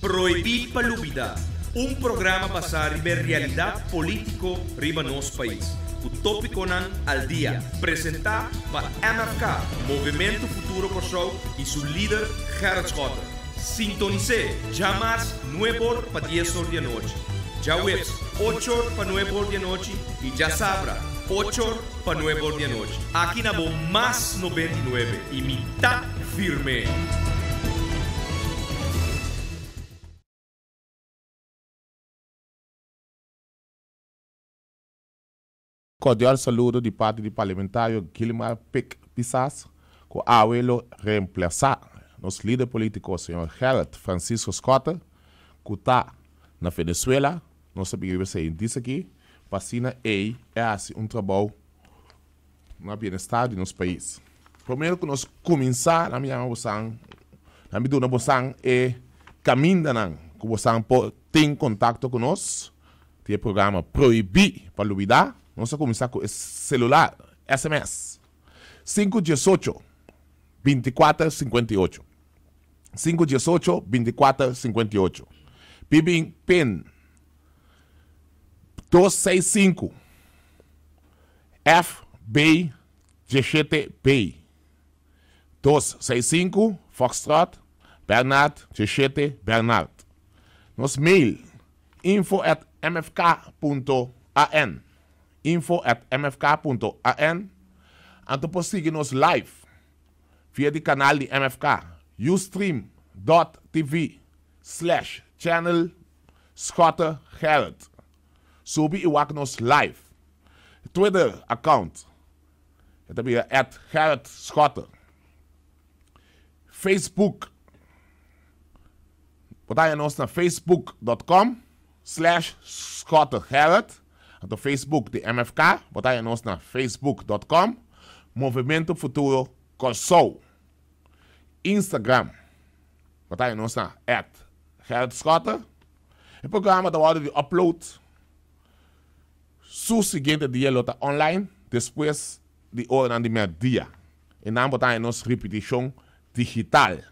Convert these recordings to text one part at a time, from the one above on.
Prohibí pa Lubidá, un programa basá riba e realidat polítiko riba nos pais, ku tópikonan al dia, presentá pa MFK, Movementu Futuro Kòrsou, i su lider Gerrit Schotte. Sintonis'é djamars nueb'or pa dies'or di anochi, djaweps och'or pa nueb'or di anochi i djasabra och'or pa nueb'or di anochi. Aki na bo Mas 99 i mi ta firme! Cordial saludo di parti di Parlamentario Gilmar Pik Pisas cu awe lo reemplasa nos lider politico señor Gerrit Francisco Schotte cu ta na Venezuela. Nos ta bira esey dies aki pa asina ey e haci un trabou na bienestar di nos pais. Promero ku nos kuminsá, nan mi yama bosan, nan mi duna bosan e kamindanan ku bosan por tin kontakto ku nos di e programa Prohibí pa Lubidá. Nos a kuminsá ku e selular, sms, sinku diesocho, bintikuater sinkuenta i ocho, 518, 24 58. Pibin pin 265 FB 17B. 265 Foxtrot Bernard 17 Bernard. Nos mail info@mfk.an, info@mfk.an. Anto por sigui nos live via di kanal di MFK, ustream.tv/channel SchotteGerrit. Subi i wak nos live. Twitter account e ta bira @GerritSchotte. Facebook, bo ta haña nos na facebook.com/SchotteGerrit. Anto Facebook di MFK, bo ta haña nos na facebook.com Movimento Futuro Kòrsou. Instagram, bo ta haña nos na @GerritSchotte. E programa ta wòrdu di upload su siguiente dia, lo ta online despues di oranan di mèrdia. E nan bo ta haña nos ripitishon digital.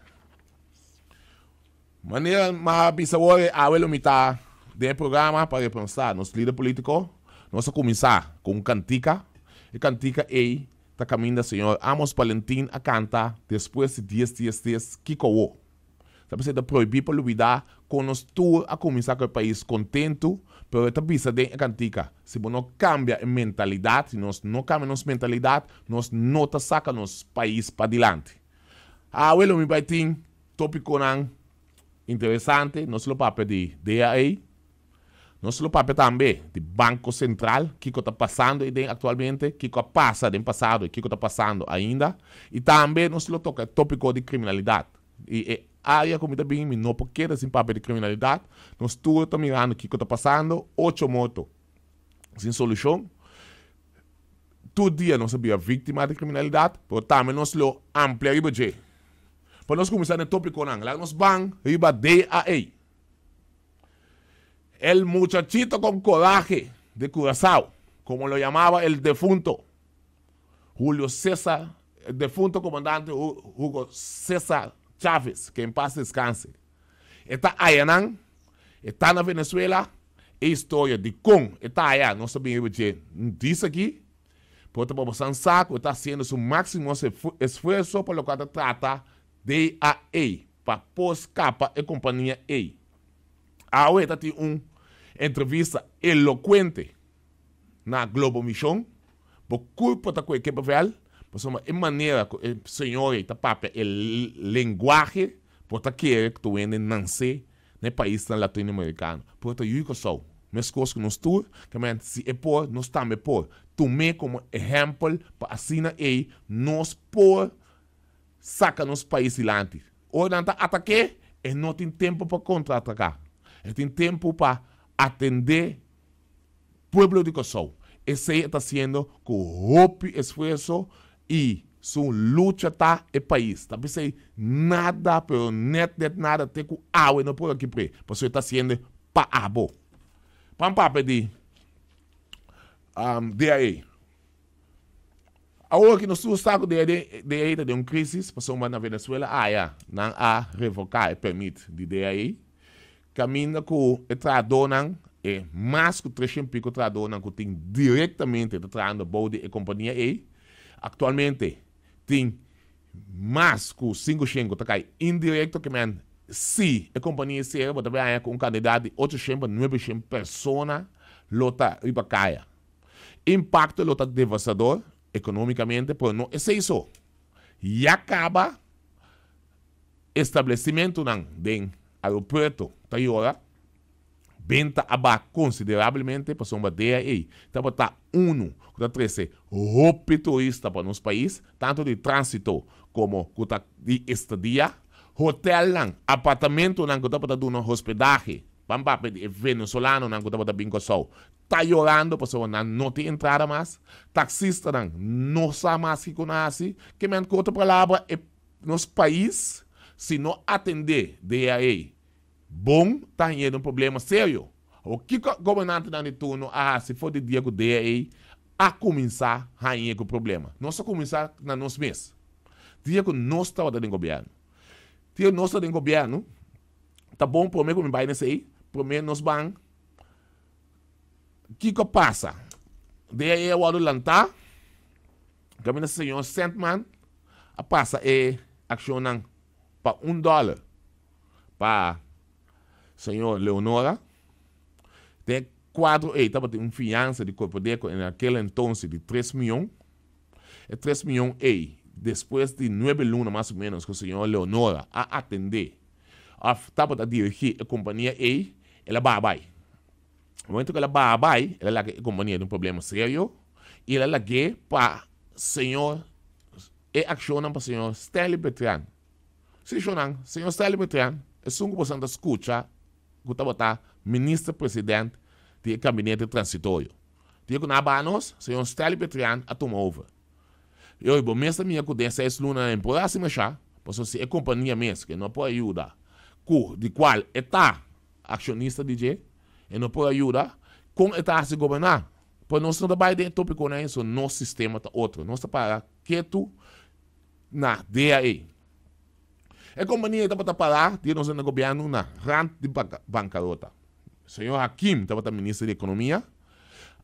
Manera m'a bisa awor, awe lo mi ta den e programa pa representá nos lider polítiko. Nos a kuminsá ku un kantika. E kantika ei ta kaminda señor Amos Palentin a kanta despues di dies dies dies kiko awo. Ta bisa e ta prohibí pa lubidá kon nos tur a kuminsá ku e pais kontentu, pero e ta bisa den e kantika, si bo no kambia e mentalidat, si nos no kambia nos mentalidat, nos no ta saka nos pais padilanti. Awe lo mi bai tin tópikonan interesante, nos lo papia di DAA, nos lo papia tambe di Banko Sentral, kiko ta pasando ei den aktualmente, kiko a pasa den pasado i kiko ta pasando ainda, i tambe nos lo toka e tópiko di kriminalidat. I e área ku mi ta bin, mi no por keda sin papia di kriminalidat. Nos tur ta mirando kiko ta pasando, ocho morto sin solushon. Tur dia nos a bira víktima di kriminalidat, pero tambe nos lo amplia riba dje. Pa nos kuminsá den tópikonan, laga nos ban riba DAA. El muchachito con coraje de Curaçao, como lo llamaba el defunto Julio César, el defunto comandante Hugo César Chávez, que en paz descanse. E ta ayanan, e ta na Venezuela, e historia di kon e ta aya, nos ta bin riba dje dis aki, pero ta pa bosan sa ku e ta hasiendo su máximo esfuerso pa lokual ta trata DAA, pa por skapa e kompania ei. Awe ta tin un entrevista elokuente na Globovisión, bo kurpo ta koe kippenvel, pasobra e manera ku e señor ei ta papia e lenguahe, bo ta kere ku tur hende nanse na e paisnan latinoamerikano. Pero ta yu Kòrsou, meskos ku nos tur, ke men si e por, nos tambe por. Tum'é komo ehèmpel pa asina ei nos por saka nos pais dilanti. Ora nan ta atak'é, e no tin tempu pa kontra-ataká. E tin tempu pa atendé pueblo di Kòrsou. Esei e ta hasiendo ku hopi esfuerso i su lucha ta e pais. Ta p'esei nada, pero nèt nèt nada te ku awe no por a kipr'é, pasobra e ta hasiendo pa abo. Pan papia di DAA. Awor ki nos tur sa ku DAA ta den un krisis, pasobra na Venezuela aya nan a revoká e pèrmit di DAA. Kaminda ku e trahadónan, e mas ku treshen piko trahadónan ku tin direktamente ta trahando bou di e kompania ei, aktualmente tin mas ku sinkoshen ku ta kai indirekto, ke men si e kompania ei sera bo ta bai haña ku un kantidat di ochoshen pa nuebeshen persona lo ta riba kaya. Impakto lo ta devastador ekonomikamente, pero no esei so. Ya kaba Establecimentonan den aeropuerto ta yora, benta a baha considerablemente pasobra DAA tabata unu cu ta trece hopi turista pa nos pais, tanto di transito como cu ta di estadia. Hotelnan, apartamentonan cu tabata duna hospedahe, ban papia di e venezolanonan cu tabata bin Corsou, ta yorando pasobra nan no tin entrada mas. Taxistanan no sa mas kico nan haci. Kimen cu otro palabra e Nos pais si no atendé DAE bon ta hañ'é den un problema serio. Awor kiko gobernantenan di turno a hasi for di dia ku DAE a kuminsá hañ'é ku problema? Nos a kuminsá na nos mes. Dia ku nos tabata den gobièrnu. Dia nos ta den gobièrnu ta bon promé ku mi bai nesei promé nos ban kiko a pasa? DAE a wòrdu lantá. Kaminda señor Sandman a pasa e akshonnan pa un dòler pa señor Leonora. Den e kuadro ei tabatin un fiansa di Korpodeko en aquel entonces di tres mion. E tres mion ei, despues di nuebe luna mas o menos ku señor Leonora a atendé òf tabata dirigí e kompania ei, el a baha bai. E momento ku el a baha bai, el a laga e kompania den un problema serio i el a lag'é pa señor e akshonnan pa señor Stanley Betrian. Sí, shonnan, señor Stanley Betrian, esun ku boso ta skucha ku tabata minister president di e kabinete transitorio. Dia ku nan a baha nos, señor Stanley Betrian a tuma over. I oye, bo mes ta mira ku den seis luna nan por hasi mashá, pasobra si e kompania mes ke no por a yuda ku di kual e ta akshonista di dje, e no por a yuda, kon e ta hasi goberná? Pues nos no ta bai den e tópikonan ei, so nos sistema ta otro. Nos ta para ketu na DAE. E kompania ei tabata pará dia nos na gobièrnu na rant di bankarota. Señor Hakim tabata minister di ekonomia,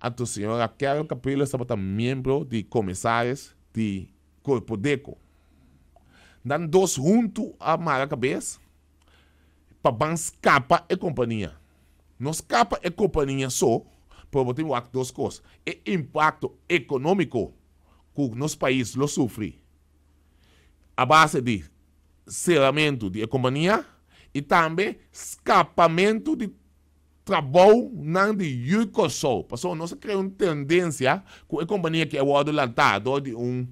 anto señora Carol Capriles tabata miembro di komisaris di Korpodeko. Nan dos huntu a mara kabes pa ban skapa e kompania. No skapa e kompania so, pero bo tin wak dos kos, e impakto ekonómiko ku nos pais lo sufri a base di seramentu di e kompania i tambe skapamentu di trabounan di yu Kòrsou. Pasobra nos a krea un tendensia ku e kompania ki a wòrdu lantá dor di un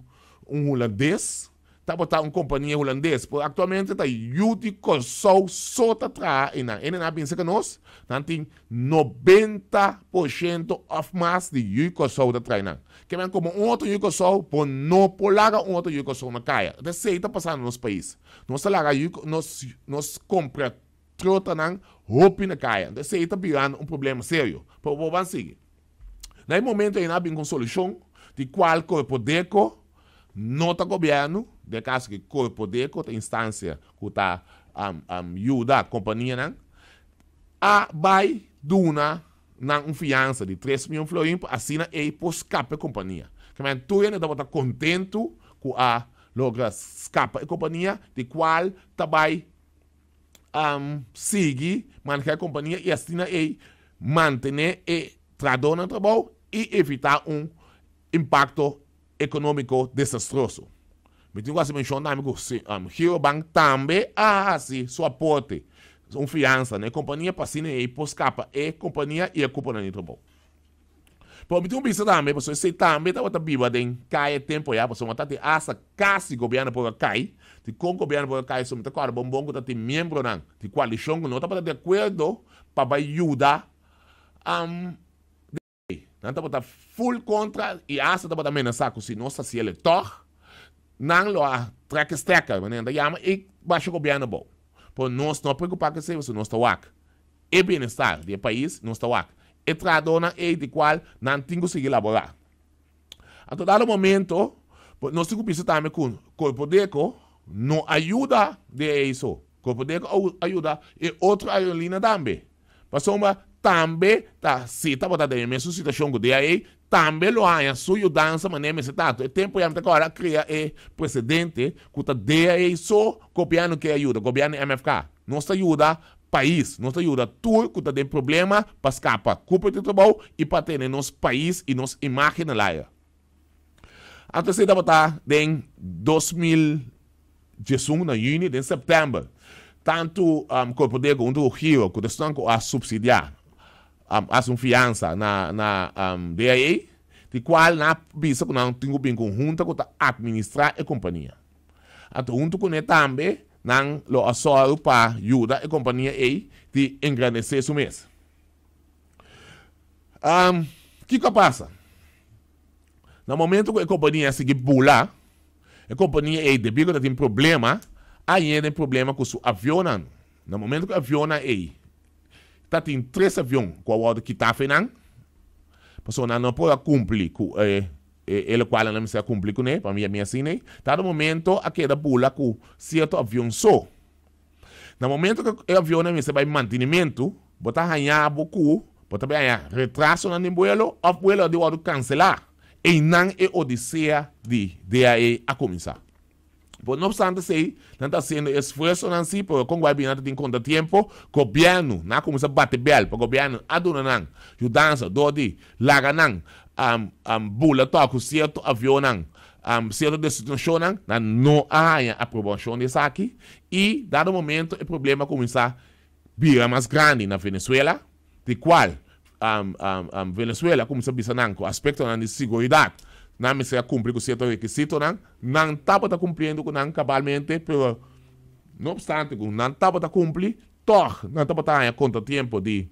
un hulandes Tabata un kompania hulandes, pero aktualmente ta yu di Kòrsou so ta traha einan. Ene nan a binse ku nos, nan tin 90% òf mas di yu Kòrsou ta traha einan. Ke men komo un otro yu Kòrsou, bo no por laga un otro yu Kòrsou na kaya. Ta esei ta pasando na nos pais. Nos ta laga yu nos nos kompratriotanan hopi na kaya. Enton esei ta birando un problema serio. Pero bo ban sigui. Na e momento ei nan a bin ku un solushon di kual Korpodeko no ta gobièrnu, den e kaso aki Korpodeko ta instansia ku ta yuda kompanianan, a bai duna nan un fiansa di tres mion florin pa asina ei por skapa e kompania. Kemey tur hende tabata kontentu ku a logra skapa e kompania di kual ta bai sigui maneha e kompania i asina ei mantené e trahadónan trabou i evitá un impakto ekonómiko desastroso. Mi tin ku hasi menshon tambe ku Girobank tambe a hasi su aporte, un fiansa na e kompania pa asina ei por skapa e kompania i e kuponan di trabou. Pero mi tin un bisa tambe, pasobra esei tambe tabata biba den kai e tempo ya, pasobra ta tin asta kasi gobièrnu por a kai. Dikon gobièrnu por a kai? Pasobra mi ta kòrda bon bon ku ta tin miembronan di koalishon ku no tabata di akuerdo pa bai yuda Nan tabata full kontra i asta tabata menasá ku si nos hasiel e tòg, nan lo a trek e stekker, manera nan ta yama, i basha gobièrnu abou. Pero nos no a preokupá ku esei pasobra nos ta wak e bienestar di e pais, nos ta wak e trahadónan ei di kual nan tin ku sigui laborá. Anto dado momento, nos tin ku bisa tambe ku Korpodeko no a yuda den ei so. Korpodeko a yuda e otro aerolínea tambe. Pasobra tambe ta si tabata den e mesun situashon ku DAE, tambe lo haña su yudansa manera mester ta. E tempu ya mi ta kòrda a krea e presedente ku ta DAE so gobièrnu ke a yuda, gobièrnu MFK. Nos ta yuda pais, nos ta yuda tur ku ta den problema pa skapa kupo di trabou i pa tene nos pais i nos imágen na laira. Anto esei tabata den 2011 na yüni, den sèptèmber, tantu Korpodeko huntu ku Giro ku ta esnan ku a supsidiá, hasi un fiansa na na DAE, di kual nan a bisa ku nan tin ku bin ku un hunta ku ta atministrá e kompania. Anto huntu kuné tambe nan lo a sòru pa yuda e kompania ei di engrandesé su mes. Kiko a pasa? Na momento ku e kompania a sigui bula, e kompania ei debí ku ta tin problema, a yena e problema ku su avionnan. Na momento ku e avionnan ei ta tin tres avion ku a wòrdu kitá af'e nan, pasobra nan no por a kumpli ku e e lokual nan mester a kumpli kuné, pa mi a asina ei, ta na momento a keda bula ku sierto avion so. Na momento ku e avionnan mester bai mantenimentu, bo ta haña bo ku bo ta bai haña retrasonan den buelo òf buelo a di wòrdu kanselá. Einan e odisea di DAE a kuminsá. Por no opstante esei, nan ta hasiendo e esfuersonan sí, pero kon ku bai bini nan ta tin kontratiempo. Gobièrnu, nan a kuminsá bati bèl pa gobièrnu a duna nan yudansa dor di laga nan bula tòg ku sierto avionnan Sierto destinashonnan nan no a haña aprobashon di esaki i dado momento e problema a kuminsá bira mas grandi na Venezuela, di kual Venezuela a kuminsá bisa nan ku aspektonan di siguridat nan mester a kumpli ku sierto rekisitonan, nan tabata kumpliendo ku nan kabalmente, pero no opstante ku nan tabata kumpli tòg nan tabata haña kontratiempo di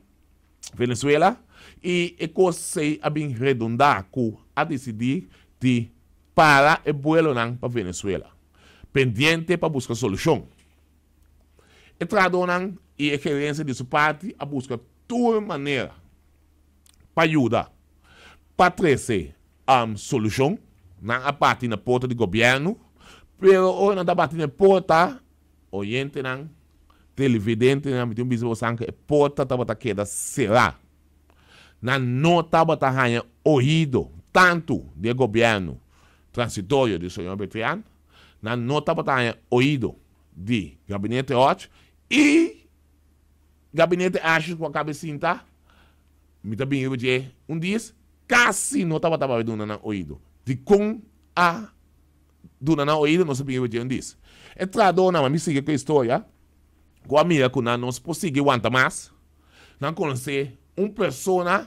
Venezuela y e cos ey a bin redunda cu a dicidi di para e buelonan pa Venezuela, pendiente pa busca solucion. E trahadornan y e gerencia di su parti a busca tur manera pa yuda pa trece solucion. Nan a bati na porta di gobierno, pero ora nan ta bati na e porta, Oyentenan, televidentenan, mi tin un bisa bosan ku e porta tabata keda será. Nan no tabata haña oido tantu di e gobièrnu transitorio di señor Betrian, nan no tabata haña oido di gabinete Hodge i gabinete Asjes ku a kaba e sinta, mi ta bin riba dje un dies, kasi no tabata bai duna nan oido. Dikon a duna nan oido nos a bin riba dje un dis. E trahadónan, ma mi sigui ku e historia, ku a mira ku nan no por sigui wanta mas, nan konosé un persona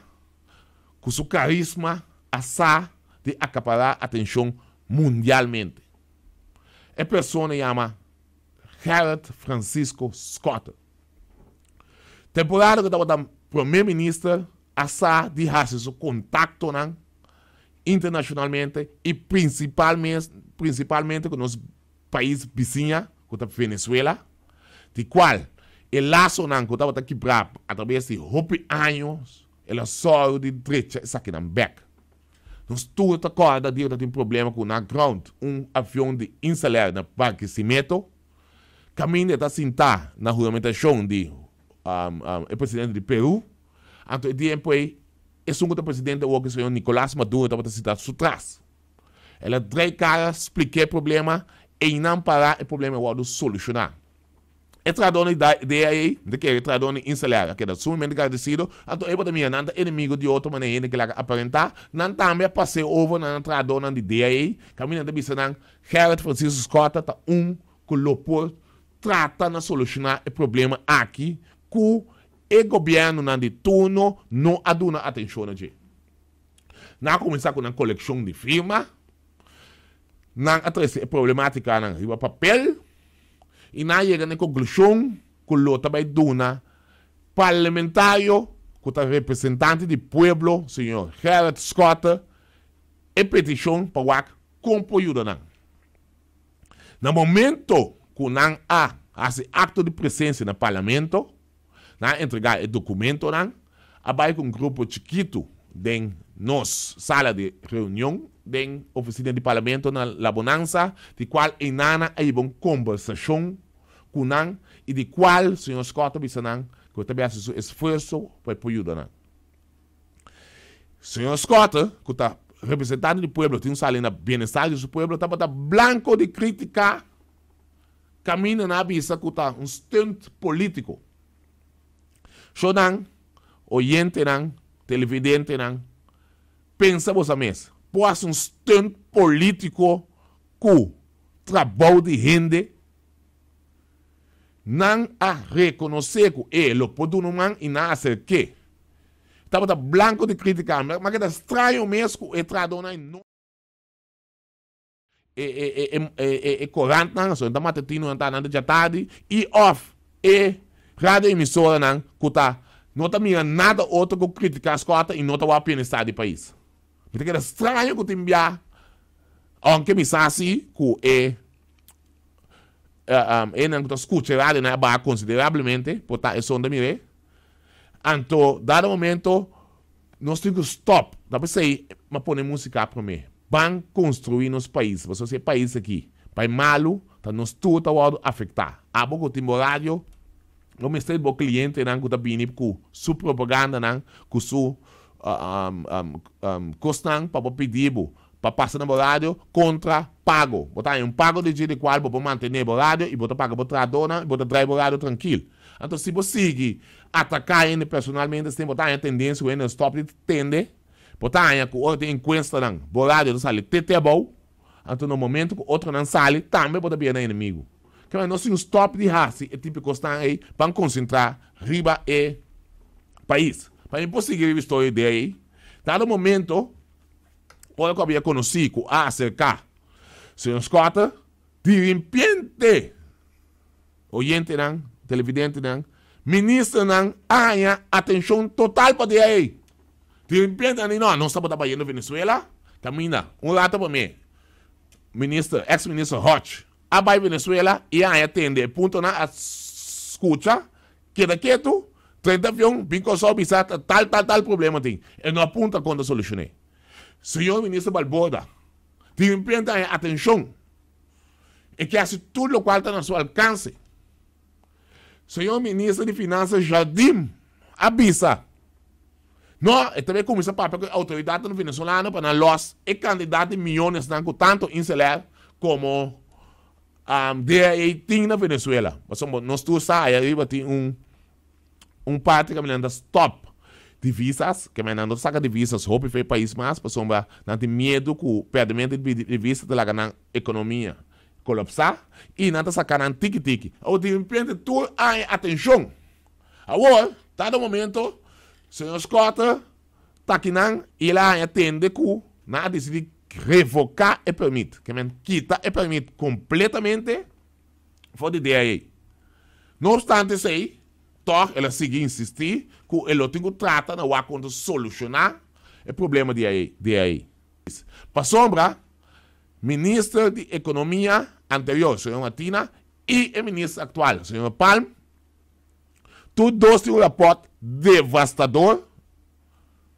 ku su karisma a sa di akapará atenshon mundialmente. E persona yama Gerrit Francisco Schotte. Temporada ku e tabata promé minister a sa di hasi su kontaktonan internacionalmente y principalmente cu nos pais bisiña cu ta Venezuela, di cual e lasonan cu tabata kibra a traves di hopi años el a sòru di drecha esakinan bek. Nos tur ta corda dia cu ta tin problema cu na ground un avion di Inselair na Barquisimeto caminda e ta sinta na huramentacion di e presidente di Peru, anto e tiempo ey Esun ku ta presidente awor ku e señor Nicolas Maduro tabata sintá su tras. El a drei kara splik'é e problema, einan pará e problema e wòrdu solushoná. E trahadónan di DAA, mi ta kere e trahadónan di Inselair a keda sumamente gradesido, anto e bo ta mira nan ta enemigo di otro manera hende ke laga aparentá, nan tambe a pas'é over na nan trahadónan di DAA, kaminda nan ta bisa nan Gerrit Francisco Schotte ta un ku lo por trata na solushoná e problema aki ku E gobièrnunan di turno no a duna atenshon na dje. Nan a kuminsá ku nan kolekshon di firma, nan a trese e problemátikanan riba papel i nan a yega na e konklushon ku lo ta bai duna parlamentario ku ta representante di pueblo, señor Gerrit Schotte, e petishon pa wak kon por yuda nan. Na momento ku nan a hasi akto di presensia na parlamento, nan a entregá e dokumentonan, a bai ku un grupo chikitu den nos sala di reunion den ofisina di parlamento na La Bonanza, di kual einan a hiba un kombersashon. ku nan i di kual señor Scott a bisa nan ku e ta bin hasi su esfuerso pa e por yuda nan. Señor Scott, ku ta representante di pueblo tin un sali na bienestar di su pueblo, tabata blanko di kritika kaminda nan a bisa ku ta un stunt politiko. Shownan, oyentenan, televidentenan, pensa boso mes, por hasi un stunt politiko ku trabou di hende? Nan a rekonosé ku e lo por duna un man i nan a aserk'é. Tabata blanko di kritika, ma keda straño mes ku e trahadónan no. E e e e e e korantnan, so nan ta matutinonan ta nan ta djatardi, i òf e radioemisoranan ku ta no ta mira nada otro ku kritiká Schotten i no ta wak bienestar di pais. Mi ta keda straño ku tin bia, ounke mi sa si ku e Enan ku ta skucha e radionan a baha konsiderablemente, por ta esun ta mir'é. Anto, dado momento, nos tin ku stòp. Ta p'esei mi a pone músika promé. Ban konstruí nos pais, pasobra si e pais aki bai malu, ta nos tur ta wòrdu afektá. Abo ku tin bo radio, bo mester di bo klientenan ku ta bini ku su propagandanan, ku su kosnan pa bo pidi bo. Pa pasa na bo radio kontra pago. Bo ta haña un pago di dje di kual bo por mantené bo radio i bo ta paga bo trahadónan i bo ta drai bo radio trankil. Anto si bo sigui ataká hende personalmente esei bo ta haña tendensia ku hende stòp di tende. Bo ta haña ku ora tin enkuestanan bo radio ta sali te te abou. Anto na momento ku otronan sali tambe bo ta bira nan enemigu. Kema nos tin stòp di hasi e tipo di kosnan ei pa konsentrá riba e pais. Pa mi por sigui riba e storia di ei, dado momento. Ora ku abia konosí ku a aserká señor Schotte, di rimpiente oyentenan, televidentenan, ministernan a haña atenshon total pa dia ei. Di rimpiente nan di no, nos tabata bayendo Venezuela, kaminda un rato pa mi minister, ex minister Hodge a bai Venezuela i a haña tende e puntonan a skucha. Keda ketu, 30 avion bin Kòrsou bisa ta tal tal tal problema tin. E no a punta kon ta solushoné. Señor Minister Balborda di repente haña atenshon. E ke hasi tur lokual ta na su alkanse. Señor Minister di Finansa Jardim a bisa, No, e ta bay kuminsá papia ku e outoridatnan venezolano pa nan lòs e kantidat di miyonesnan ku tantu InselAir komo DAA tin na Venezuela. Pasobra nos tur sa aya riba tin un un parti kaminda nan ta stop divisas, ke men nan no ta saka divisas hopi for e pais mas pasobra nan tin miedu ku pèrdimento di divisa ta laga nan ekonomia kolapsá i nan ta saka nan tiki tiki. Awor di repente tur aña atenshon. Awor ta de momento señor Schotte Ta kinan i el a haña tende ku nan a disidí revoká e permit, ke men kita e permit kompletamente for di DIA. No opstante esei, tòg el a sigui insistí ku e lo tin ku trata na wak kon ta solushoná e problema di DIA. Pasobra minister di ekonomia anterior, señor Martina, i e minister aktual, señor Palm, Tur dos tin un rapòrt devastador.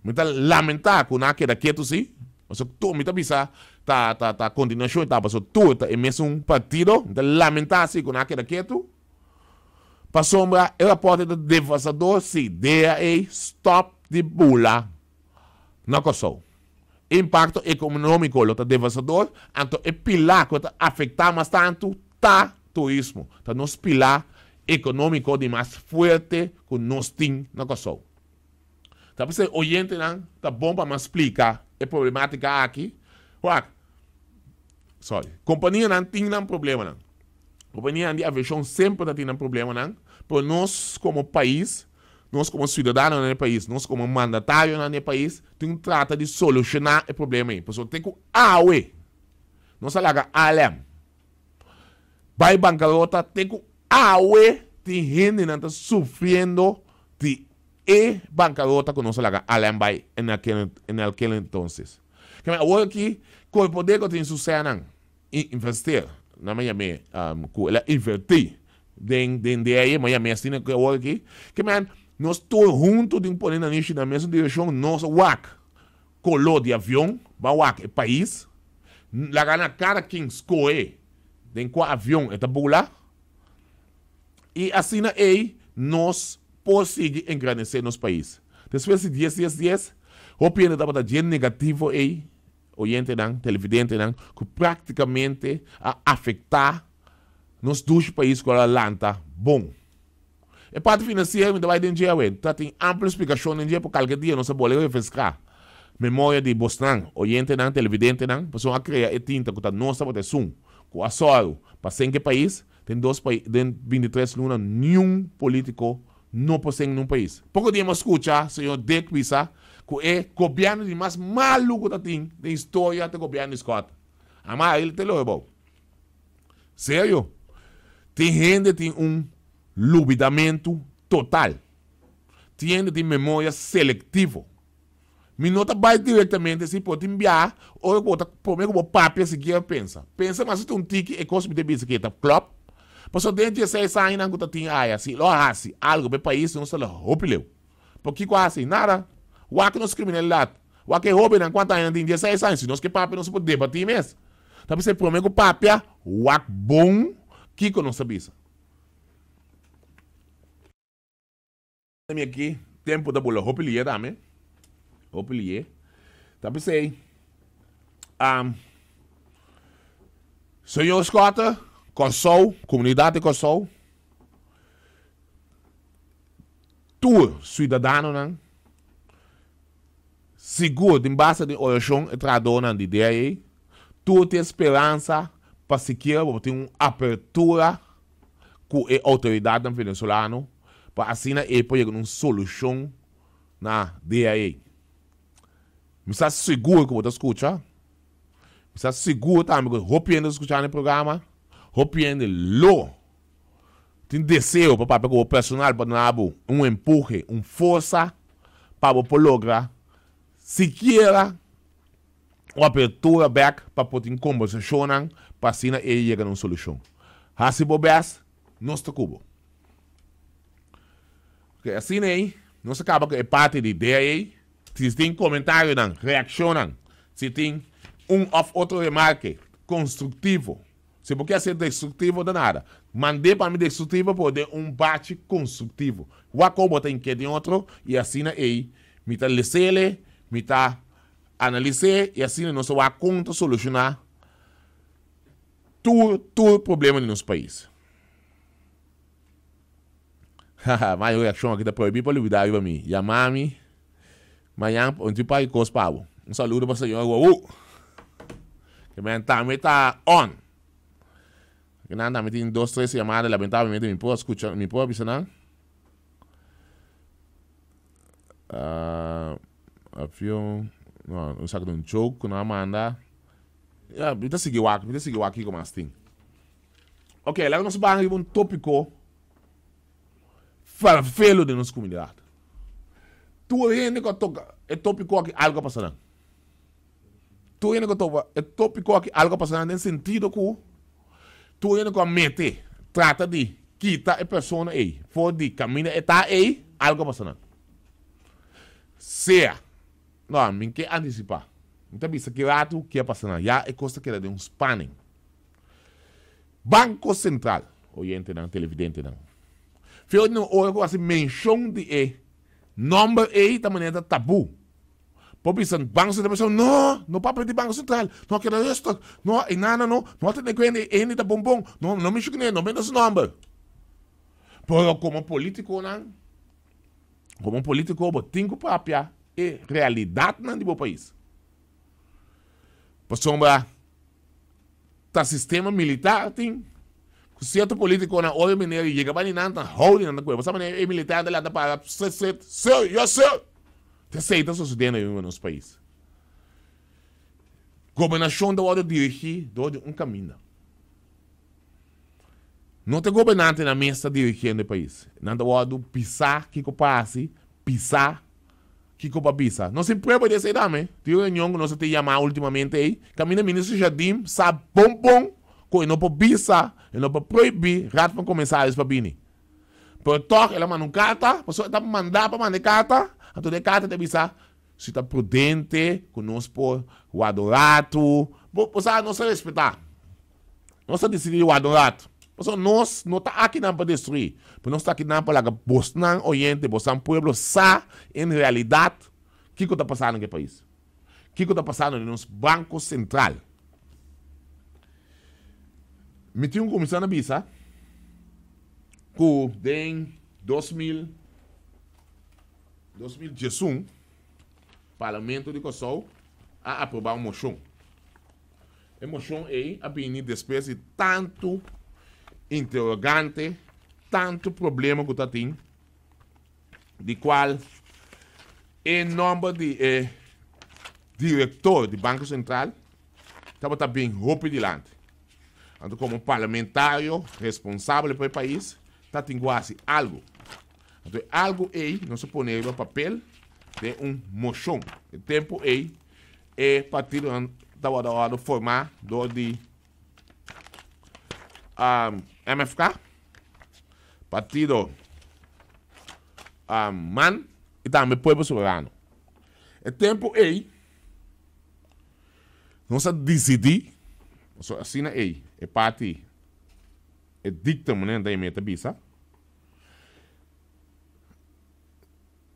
Mi ta lamentá ku nan a keda ketu si. Pasobra tur, mi ta bisa ta ta ta kontinuashon e ta pasobra tur ta e mesun partido. Mi ta lamentá si ku nan a keda ketu. Pasobra e rapòrt ei ta devastador si. DAA stòp di bula na Kòrsou. E impakto ekonómiko lo ta devastador, anto e pilá ku ta afektá mas tantu ta turismo. Ta nos pilá ekonómiko di mas fuerte ku nos tin na Kòrsou. Ta p'esei oyentenan ta bon pa mas splika e problemátika aki. Wak, sorry, kompanianan tin nan problemanan. Kompanianan di aviashon semper ta tin nan problemanan, pero nos komo pais Nos komo siudadanonan di e pais, nos komo mandatarionan di e pais tin ku trata di solushoná e problema ei. Pasobra te ku awe nos a laga ALM bai bankarota, te ku awe tin hendenan ta sufriendo di e bankarota ku nos a laga ALM bai en aquel en aquel entonces. Keme awor aki Korpodeko tin su sènan. Investeer, nan a yam'é ku el a invertí den den DAE, mi a yam'é asina ku awor aki, ke men nos tur huntu tin ku pone nanishi na mesun direkshon, nos a wak koló di avion, ban wak e pais, laga na kada ken skohe den kua avion e ta bula. I asina ei nos por sigui engrandesé nos pais. Despues di dies dies dies, hopi hende tabata dje negativo ei, oyentenan, televidentenan, ku práktikamente a afektá nos dushi pais ku a lanta bon. E parti finansiero mi ta bai den dje awe, ta tin amplio splikashon den dje por kalke dia nos a bole refreská memoria di bosnan, oyentenan, televidentenan, pasobra a krea e tinta ku ta nos tabata esun ku a sòru pa senk e pais. Den dos pais, den bintitres luna niun politico no por seng nun pais. Poco dia mi a scucha señor Dick bisa cu e gobierno di mas malu cu ta tin den historia ta gobierno di Scott. Ama el te lo ebou. Serio. Tin hende tin un lubidamento total. Tin hende tin memoria selectivo. Mi no ta bai directamente si por tin bia ora cu bo ta prome cu bo papia sikiera pensa. Pensa mas si un tiki e cos mi ta bisa ke ta klop. Pasobra den dieseis añanan cu ta tin aya si lo a haci algo pa e pais nos ta lo hopi leu. Pero kico a haci? Nada. Wak nos criminalidad. Wak e hobennan cuanto aña nan tin? Dieseis aña. Si nos ke papia nos por debati mes. Ta bisa prome cu papia wak bon kico nos ta bisa. Mi aki tempo ta bula hopi liye tambe. Hopi liye. Ta p'esei, um, Señor Schotte, Kòrsou, komunidat di Kòrsou, tur siudadanonan, sigur den base di orashon e trahadónan di DIA, tur tin e speransa pa sikiera bo tin un apertura ku e outoridatnan venezolano pa asina e por yega na un solushon na DIA. Mi sa sigur ku bo ta skucha, mi sa sigur tambe ku hopi hende ta skuchando e programa, hopi hende lo tin deseo pa papia ku bo personal pa duna bo un empuhe, un forsa pa bo por logra sikiera un apertura bek pa por tin kombersashonnan pa asina e yega na un solushon. Hasi bo bes, nos ta ku bo. Ok, asina ei nos a kaba ku e parti di DIA. Si tin komentarionan, reakshonnan, si tin un òf otro remarke konstruktivo, si bo ke hasié destruktivo ta nada, mand'é pa mi destruktivo por den un bachi konstruktivo. Wak kon bo ta inkiet den otro i asina ei mi ta les'é, mi ta Analis'é i asina nos ta wak kon ta solushoná tur tur problema di nos pais. Haha, mayo reakshon aki ta prohibí pa lubidá riba mi. Yama mi mañan pa un tin par di kos pa bo. Un saludo pa señor Wawú. Ke men tambe ta on. Ke nan tambe tin dos tres yamada lamentablemente mi por a skucha mi por a bisa nan. Avion, no, un saca un joke cu nan a manda. Ya, mi ta sigui wak, mi ta sigui wak kico mas tin. Ok, laga nos ban riba un topico farfelo den nos comunidad. Tur hende cu a toca e topico aki algo a pasa nan. Tur hende cu a toca e topico aki algo a pasa nan den sentido cu tur hende cu a mete trata di kita e persona ey for di caminda e ta ey algo a pasa nan. Sea, no, mi ke anticipa. Mi ta bisa ki ratu ki a pasa nan. Ya e cos ta keda den un spanning. Banco Central, oyentenan, televidentenan. Feo di nan ora cu haci mencion di e nomber ey ta manera ta tabu. Por bisa Banco Central por bisa no, no papia di Banco Central, no keda rustig, no e nana no, no tene cuenta e hende ta bon bon, no no mishi cune, no menta su nomber. Pero como politiconan, como politico bo tin cu papia e realidadnan di bo pais. Pasobra ta sistema militar tin cu cierto politiconan ora e meneer yega ba di nan ta hou di nan ta cuer. Bo sa manera e militar ta lanta para sret sret, sir, yes sir! Ta esey ta sucediendo awe na nos pais. Gobernacion ta wordo dirigi door di un caminda. No ta e gobernantenan mes ta dirigiendo e pais. Nan ta wordo bisa kico pa haci, bisa kico pa bisa. Nos tin prueba di esey tambe. Tin un reunion cu nos a tin yama ultimamente ey, caminda Minister Jardim sa bon bon cu e no por bisa, e no por prohibi Raad van Commissaris pa bini. Pero tog el a manda un carta, pasobra e ta manda pa manda e carta, anto den e carta ta bisa si ta prudente cu nos por warda un ratu. Bo, bo sa nos ta respeta. Nos ta dicidi di warda un ratu. Pasobra nos no ta akinan pa destruí, pero nos ta akinan pa laga bosnan oyente, bosnan pueblo sa en realidat kiko ta pasando den e pais. Kiko ta pasando den nos Banko Sentral. Mi tin un kuminsá na bisa ku den 2000, 2011 Parlamento di Kòrsou a aprobá un moshon. E moshon ei a bini despues di tantu interogante, tantu problema ku ta tin, di kual e nòmber di e direktor di Banko Sentral tabata bin hopi dilanti. Anto komo parlamentario responsabel pa e pais ta tin ku hasi algu. Anto e algu ei nos a pone riba papel den un moshon. E tempu ei e partidonan tabata wòrdu formá dor di MFK, Partido man i tambe Pueblo Soberano. E tempu ei nos a disidí, pasobra asina ei e parti, e dictamen ta ta bisa,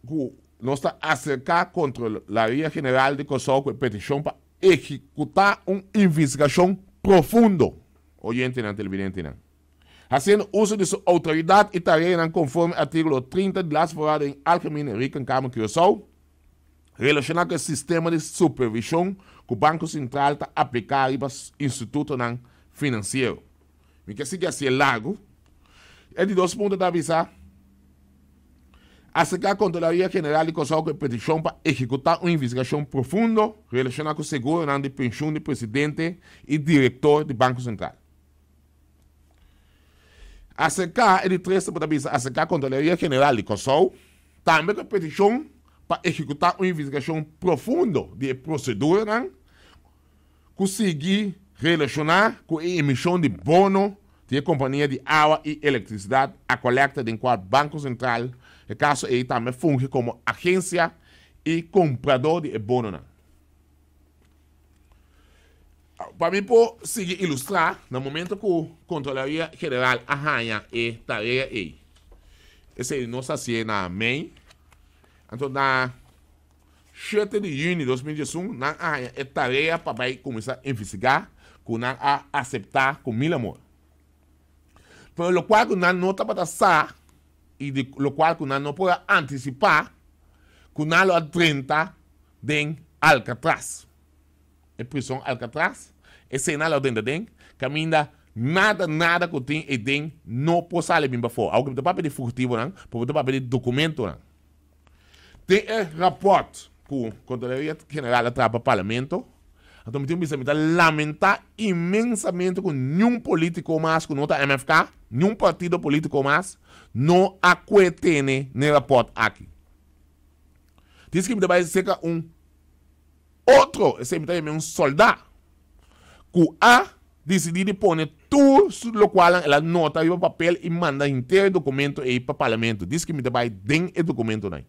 ku nos ta aserká Kontrolaria General di Kòrsou ku e petishon pa ehekutá un investigashon profundo, oyentenan, televidentenan, hasiendo uso di su outoridat i tareanan konforme artíkulo 30 di Laatste Verordening Algemene Rekenkamer Curaçao, relashoná ku e sistema di supervishon ku Banko Sentral ta apliká riba institutonan finansiero. Mi ke sigui hasié largu. E di dos punto ta bisa, Aserká Kontrolaria General di Kòrsou ku e petishon pa ehekutá un investigashon profundo relashoná ku seguronan di penshun di presidente i direktor di Banko Sentral. Aserká, e di tres ta bisa, Aserká Kontrolaria General di Kòrsou tambe ku e petishon pa ehekutá un investigashon profundo di e proseduranan ku sigui relashoná ku e emishon di bono di e kompania di awa i elektrisidat Aqualectra den kual Banko Sentral e kaso ei tambe fungi komo agensia i kompradó di e bononan. Pa mi por sigui ilustrá, na momento ku Kontrolaria General a haña e tarea ei, esei nos a hasié na mei, anto na. Shete di yüni 2011 nan a haña e tarea pa bai kuminsá investigá ku nan a aseptá ku mil amor. Pero lokual ku nan no tabata sa i di lokual ku nan no por a antisipá ku nan lo a drenta den Alcatraz. E prison Alcatraz, esei nan lo a drenta den, kaminda nada nada ku tin eiden no por sali bin pafó. Awor ku mi ta papia di fugitivonan, pero mi ta papia di dokumentonan. Den e raport ku Kontrolaria General a traha pa Parlamento, anto mi tin ku bisa mi ta lamentá inmensamente ku niun polítiko mas ku no ta MFK, niun partido polítiko mas no a kue tene n'e raport aki. Dice ku mi ta bai serka un Otro, esei mi ta yam'é un soldá, ku a disidí di pone tur su lokualnan el a nota riba papel i manda henter e dokumento ei pa Parlamento. Dice ku mi ta bai den e dokumentonan.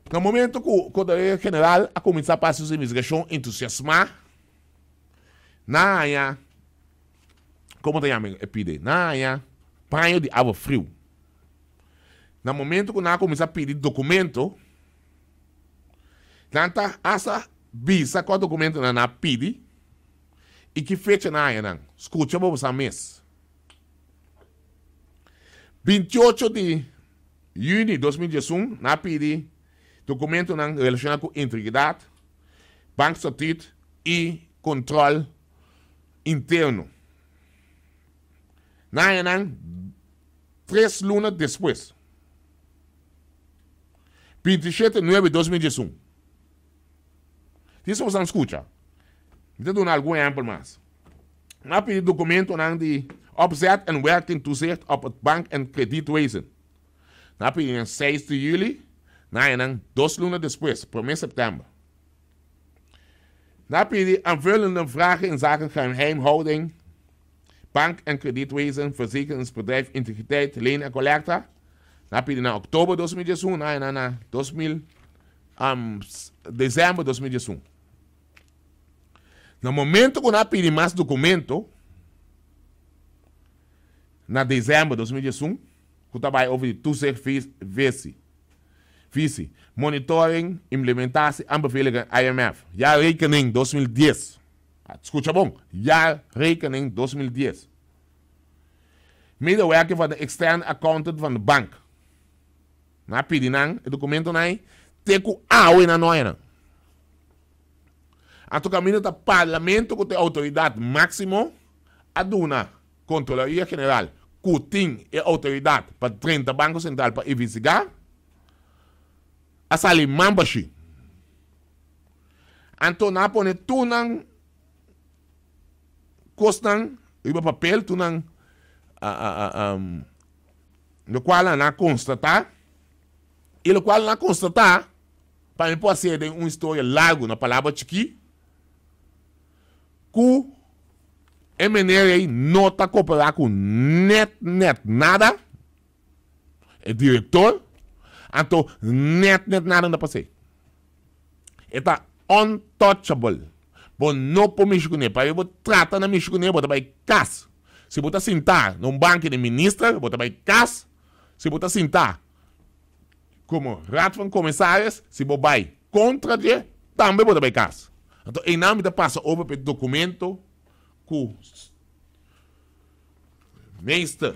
Na momento ku Kontraloria General a kuminsá pa hasi su investigashon entusiasmá, nan a haña, komo ta yama e pide? Nan a haña paño di awa friu. Na momento ku nan a kuminsá pidi dokumento, Nan ta hasta bisa kua dokumentonan nan a pidi i ki fecha nan a haña nan. Skucha bo bosan mes. 28 di yüni 2011 nan a pidi dokumentonan relashoná ku integridat, bankstatuut i kontròl interno. Nan a haña nan tres luna despues. 27 nuebe 2011. Tin bosan skucha. Mi ta duna algun ehèmpel mas. Nan a pidi dokumentonan di opzet en werking toezicht op het bank en kredietwezen. Nan a pidi nan 6 di juli, nan a haña nan dos luna despues, promé sèptèmber. Nan a pidi aanvullende vragen inzake geheimhouding Bank en Kredietwezen, Verzekeringsbedrijf Integriteit, Leen en Collecta. Nan a pidi na oktober 2011, nan a haña na 2000, um, december 2011. Na momento ku nan a pidi mas dokumento, na desèmber 2011 ku ta bai over di toezicht visie, visie, monitoring, implementatie aanbevelingen IMF, jaarrekening 2010. Skucha bon, jaarrekening 2010. Medewerking van de externe accountant van de bank. Nan a pidi nan e dokumentonan ei te ku awe nan no haña nan. Anto kaminda ta Parlamento ku ta e outoridat máksimo a duna Kontrolaria General ku tin e outoridat pa drenta Banko Sentral pa investigá, a sali man bashí. Anto nan a pone tur nan kosnan riba papel, tur nan lokual nan a konstatá i lokual nan a konstatá pa mi por hasié den un historia largu na palabra chikí ku e mener ei no ta koperá ku nèt nèt nada, e direktor, anto nèt nèt nada no ta pas'é. E ta untouchable. Bo no por mishi kuné. Pabia bo trata na mishi kuné, bo ta bai kas. Si bo ta sintá na un banki di minister, bo ta bai kas. Si bo ta sintá komo Raad van Commissaris, si bo bai kontra dje, tambe bo ta bai kas. Anto einan mi ta pasa over pa e dokumento ku meester,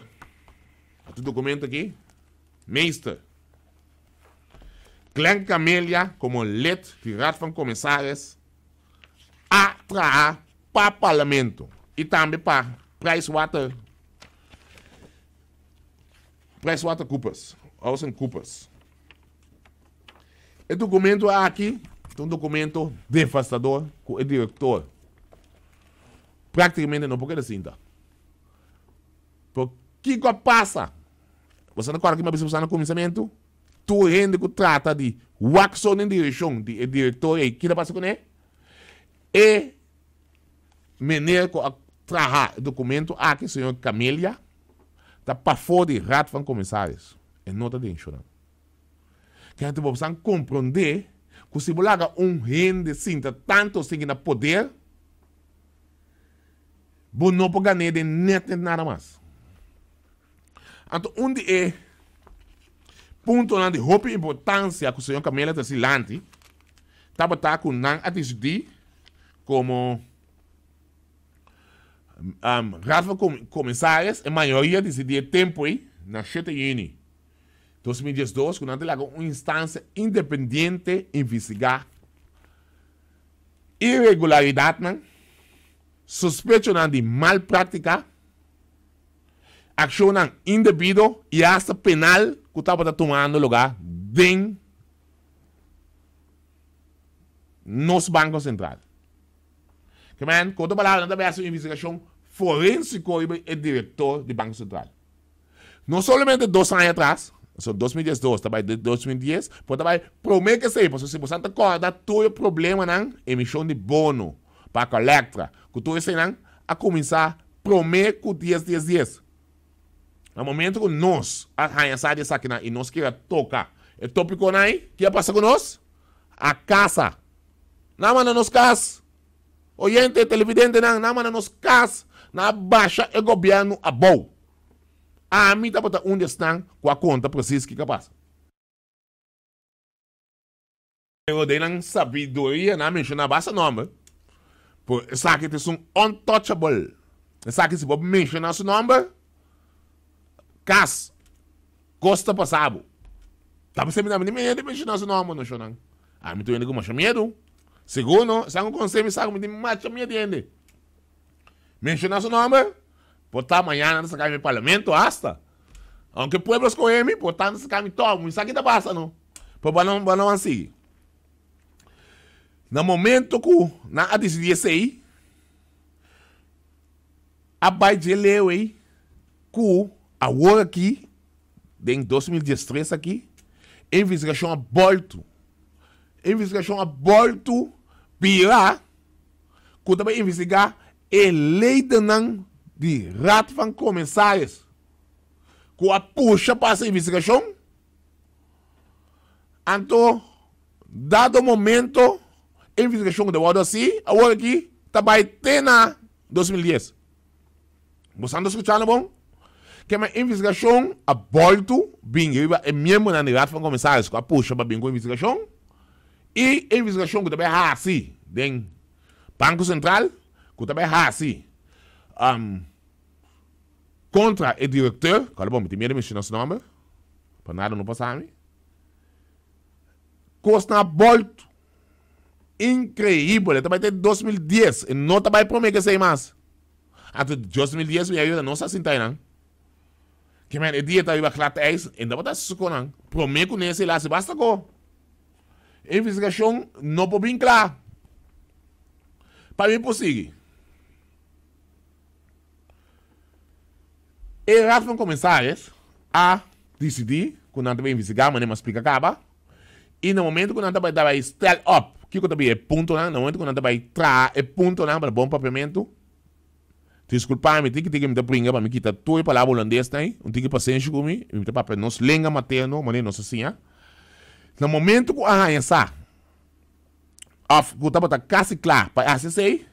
e dokumento aki, meester. Glenn Camelia komo lid di Raad van Commissaris a traha pa Parlamento i tambe pa Pricewater PricewaterCoopers, Coopers. E dokumento aki ta un dokumento devastador ku e direktor praktikamente no por keda sinta. Pero kiko a pasa? Boso ta kòrda ki mi a bisa boso na kuminsamentu? Tur hende ku trata di wak so den direkshon di e direktor ei, kiko ta pasa kuné? E meneer ku a traha e dokumento aki, señor Camelia, ta pafó di Raad van Commissaris. E no ta den shonnan. Kende bo san komprondé ku si bo laga un hende sinta tantu sigui na poder, bo no por gan'é den nèt nèt nada mas. Anto un di e puntonan di hopi importansia ku señor Camela ta silanti tabata ku nan a disidí komo Raad van Commissaris, e mayoria a disidí e tempu ei na shete yüni 2012 ku nan ta laga un instansia independiente investigá iregularidatnan, sospechonan di mal práktika, Accionnan indebido y hasta penal cu tabata tumando lugar den nos Banco Central. Ke men, cu otro palabra, nan ta bay haci un investigacion forensico riba e director di Banco Central. No solamente dos aña atras, so 2012 ta bay 2010, pero ta bay prome ke esey, pasobra si bo sa ta corda tur e problemanan, emision di bono pa Colectra, cu tur eseynan a cuminsa Promé ku dies dies dies. Na momento ku nos a haña sa di esakinan i nos kier a toka e topikonan ei, ke a pasa ku nos? A kasa. Nan a manda nos kas. Oyente, televidentenan, nan a manda nos kas. Nan a basha e gobièrnu abou. Ami tabata un di esnan ku a konta presis kiko a pasa. Pero den nan sabiduria nan a menciona basta nomber, pero esaki ta esun untouchable. Esaki si bo menciona su nomber, cas, cos ta pasa bo. Ta p'esei mi ta mi miedu di menciona su nomber no shownan. Ami ta hende cu masha miedu. Sigur no, esnan cu conoce mi sa cu mi tin masha miedu di hende. Menciona su nomber, por ta mañana nan ta saca mi parlamento hasta. Aunke pueblo scoge mi, por ta nan ta saca mi toch, mi sa ki ta pasa no. Pero bo no, bo no ban sigui. Na momento ku nan a disidí esei, a bai dje leu ei ku awor aki, den 2013 aki, e investigashon a bòltu. E investigashon a bòltu bira ku ta bai investigá e leidennan di Raad van Commissaris ku a pusha pa hasi investigashon. Anto, dado momento, e investigashon ku ta wòrdu hasi awor aki ta bai te na 2010. Bo sa anda skuchando bon? Ke men investigashon a bòltu bin riba e miembronan di Raad van Commissaris ku a pusha pa bin ku investigashon i e investigashon ku ta bai hasi den Banko Sentral ku ta bai hasi kontra e direkteur, kòrda bon mi tin miedu menshona su nòmber pa nada no pasa mi, kosnan a bòltu inkreibel e ta bai te 2010 e no ta bai promé ku esei mas. Anto 2010 mi a yuda nos a sinta einan. Ke men e dia ta riba glad ijs e no tabata hasi su konan. Promé ku nese el a hasi basta ko. E investigashon no por bin kla. Pa mi por sigui. E Raad van Commissaris a disidí ku nan ta bai investigá manera mi a splika kaba. I na momento ku nan ta bai ta bai stel op kiko ta bai e puntonan, na momento ku nan ta bai traha e puntonan pa bon papiamentu, diskulpa mi tiki tiki mi ta bringa pa mi kita tur e palabra hulandesnan ei, un tiki pasenshi ku mi, mi ta papia nos lenga materno manera nos a siña. Na momento ku a haña sa òf ku tabata kasi kla pa e hasi esei,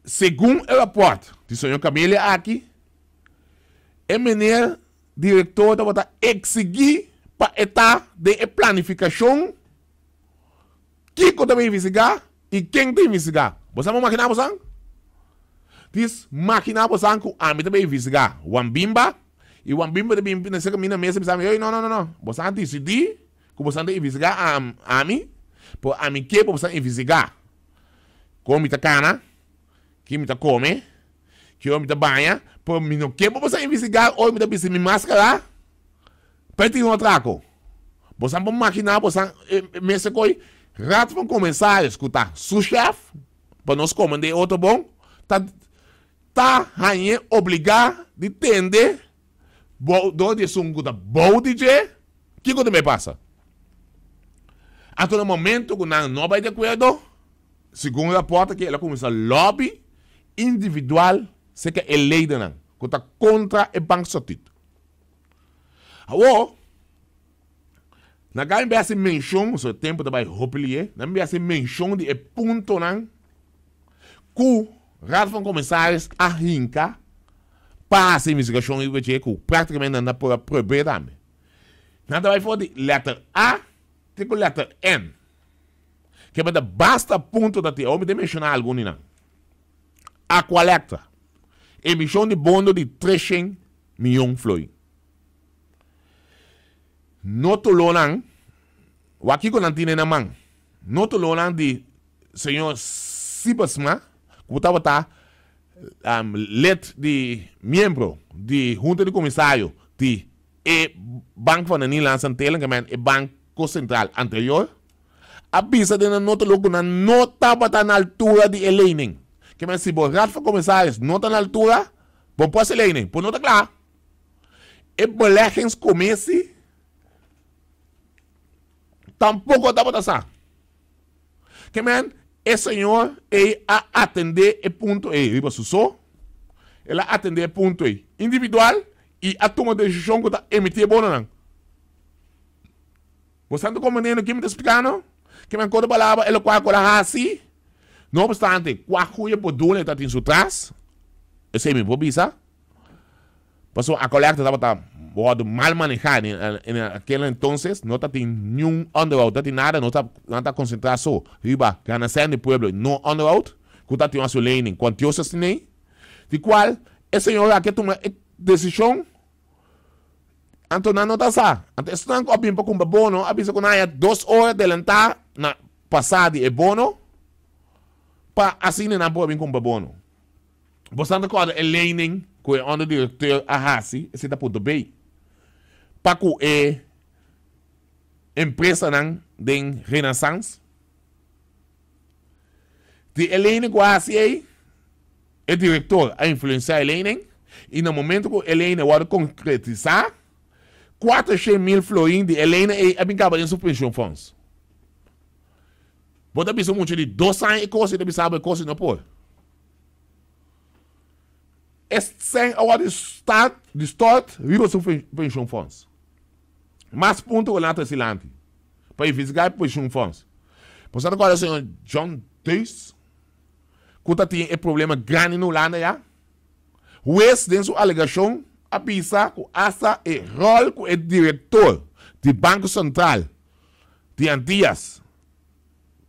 segun e rapòrt di señor Camelia aki, e meneer Direktor tabata eksigí pa e ta den e planifikashon kiko ta bin investigá i ken ta investigá. Bo sa por makiná bosan? Dis makiná bosan ku ami ta bin investigá Juan Bimba i Juan Bimba ta bin na serka mi na mesa i bisa mi, Ey, no, no, no, no, bosan a disidí ku bosan ta investigá ami, pero ami ke pa bosan investigá kon mi ta kana, ki mi ta kome. Ki ora mi ta baña, pero mi no ke pa boso investigá ora mi ta bisti mi maskara pa e tin un atrako. Boso por makiná boso mester koe Raad van Commissaris ku ta su shèf pa nos komand'é e otro bon ta ta hañ'é obligá di tende bou dor di esun ku ta bou di dje kiko ta bai pasa. Anto na momento ku nan no bai di akuerdo. Segun raport aki el a kuminsá lobby individual serka e leidernan ku ta kontra e bankstatuut. Awor, na ka mi bai hasi menshon, pasobra e tempu ta bai hopi lié, na mi bai hasi menshon di e puntonan ku Raad van Commissaris a hinka pa hasi investigashon riba dje ku praktikamente nan ta por a probeer tambe. Nan ta bai for di lèter A te ku lèter N. Ke meta basta punto ta tin. Awor mi ta menshoná algun di nan. Aqualectra, emishon di bondo di treshen miyon florin. No tulonan, wak kiko nan tin den nan man. No tulonan di señor Siebersma, ku tabata lid di miembro di Hunta di Komisario di e Bank van de Nederlandse Antillen, ke men e Banko Sentral anterior. A bisa den nan nota lo ku nan no tabata na altura di e leining. Ke men si bo Raad van Commissaris no ta na altura, bo por hasi leining, por no ta kla. E beleggingscommissie tampoko tabata sa. Ke men e señor ei a atende e punto ei riba su so, el a atende e punto ei individual i a tuma desishon ku ta emití e bononan. Bo sa ta komprendendo ke mi ta splikando? Ke men koto palabra e lokual ku el a hasi, no opstante kua goeie bedoeling e ta tin su tras, esei mi por bisa, pasobra a kolekta tabata wòrdu mal manehá en akel entonces, no ta tin niun onderhoud, no ta tin nada, no ta nan ta konsentrá so riba gana sèn di pueblo i no onderhoud, ku ta tin un lening kuantioso asin'ei, di kual e señor aki a tuma e desishon. Anto nan no ta sa. Anto esnan ku a bin pa kumpra bono a bisa ku nan haña dos ora delantá na pasá di e bono pa asina nan por a bin kumpra bono. Bosan ta kòrda e lening ku e onderdirekteur a hasi, esei ta punto B, pa ku e empresanan den Renaissance? Di e lening ku a hasi ei, E direktor a influensiá e leinan i na momento ku e leinan wòrdu konkretisá, 400,000 florin di e leinan ei a bin kaba den su pensioenfonds. Bo ta bisa un mucha di dos aña e kos i ta bisa bo e kos i no por. E sèn a wòrdu start di stort riba su pensioenfonds. Mas punto ku nan a trese dilanti pa investigá e pensioenfonds. Bo sa ta kòrda señor John Deus? Ku ta tin e problema grandi na Hulanda ya? Hues den su alegashon a bisa ku asta e ròl ku e direktor di Banko Sentral di Antias,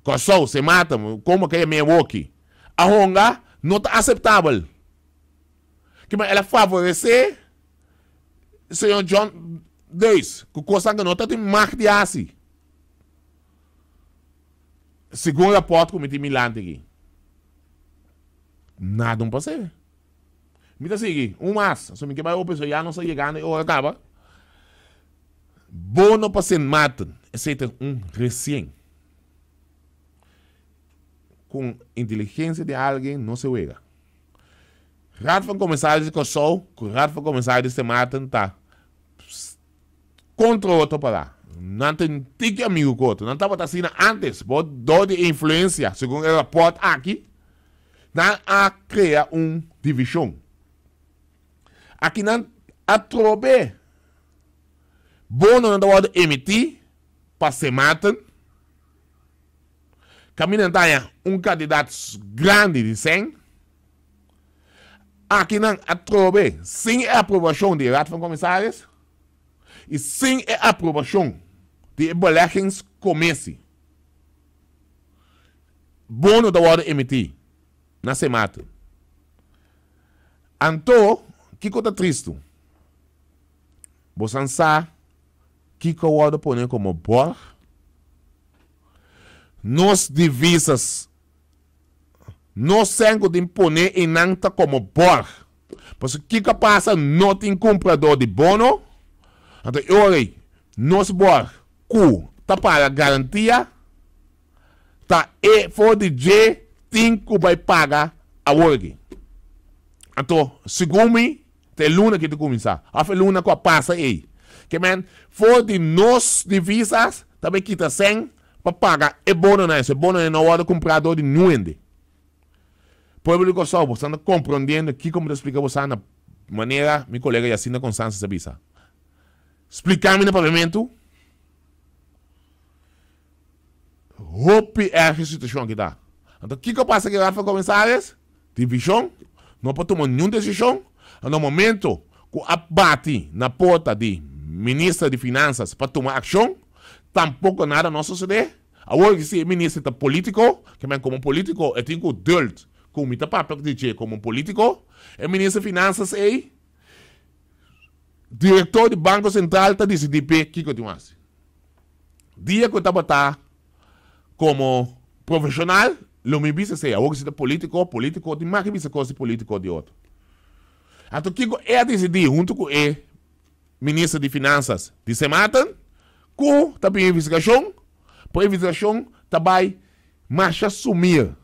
Kòrsou, Sint Maarten, komo ke yam'é awoki, a honga no ta aseptabel. Kiman el a favoresé señor John Deus ku kosnan ku no ta tin mag di hasi, segun rapòrt ku mi tin milanti aki. Nada no pas'é. Mi ta sigui, un mas, so mi ke bai hopi, so ya nos ta yegando e ora kaba. Bono pa Sint Maarten, esei ta un resien. Ku inteligensia di algin no se wega. Raad van Commissaris di Kòrsou ku Raad van Commissaris di Sint Maarten ta kontra otro pará. Nan ta un tiki amigu ku otro. Nan tabata asina ántes, bo dor di e influensia, segun e rapòrt aki, Nan a krea un divishon. Aki nan atrobe bononan ta wòrdu emití pa Sint Maarten, kaminda nan ta haña un kantidat grandi di sèn. Aki nan atrobe sin e aprobashon di e Raad van Commissaris i sin e aprobashon di e Beleggingscommissie. Bono ta wòrdu emití na Sint Maarten. Anto, kiko ta tristu? Bosan sa kiko a wòrdu pone komo bòrg? Nos divisas, nos sèn ku tin pone einan ta komo bòrg. Pasobra kiko a pasa? No tin kumpradó di bono. Anto e ora ei, nos bòrg ku ta paga garantia ta e for di dje tin ku bai paga awor aki. Anto, segun mi, ta e luna aki ta kuminsá, òf e luna ku a pasa ei. Ke men, for di nos divisas ta bai kita sèn pa paga e bononan eso. E bononan no wòrdu kumprá dor di niun hende. Pueblo di Kòrsou, boso ta komprondiendo kiko mi ta splika boso na manera mi kolega Jacinta Constanza sa bisa. Splika mi na papiamentu. Hopi erg e situacion aki ta. Anto kico pasa cu e Raad van Commissaris? Division, no por tuma niun decision. Anto momento cu a bati na porta di Minister di Finanzas pa tuma accion, tampoco nada no a sucede. Awor si e minister ta politico, ke men como politico e tin cu duld cu mi ta papia di dje como politico. E Minister Finanzas ey, director di Banco Central ta dicidi p'e kico tin haci. Dia ku tabata komo profeshonal lo mi bisa esei. Awor ku si ta politiko, politiko tin mas ke bisa kos di politiko di otro. Anto kiko e a disidí huntu ku e minister di finansas di Sint Maarten ku ta bin investigashon, por investigashon ta bai masha sumir.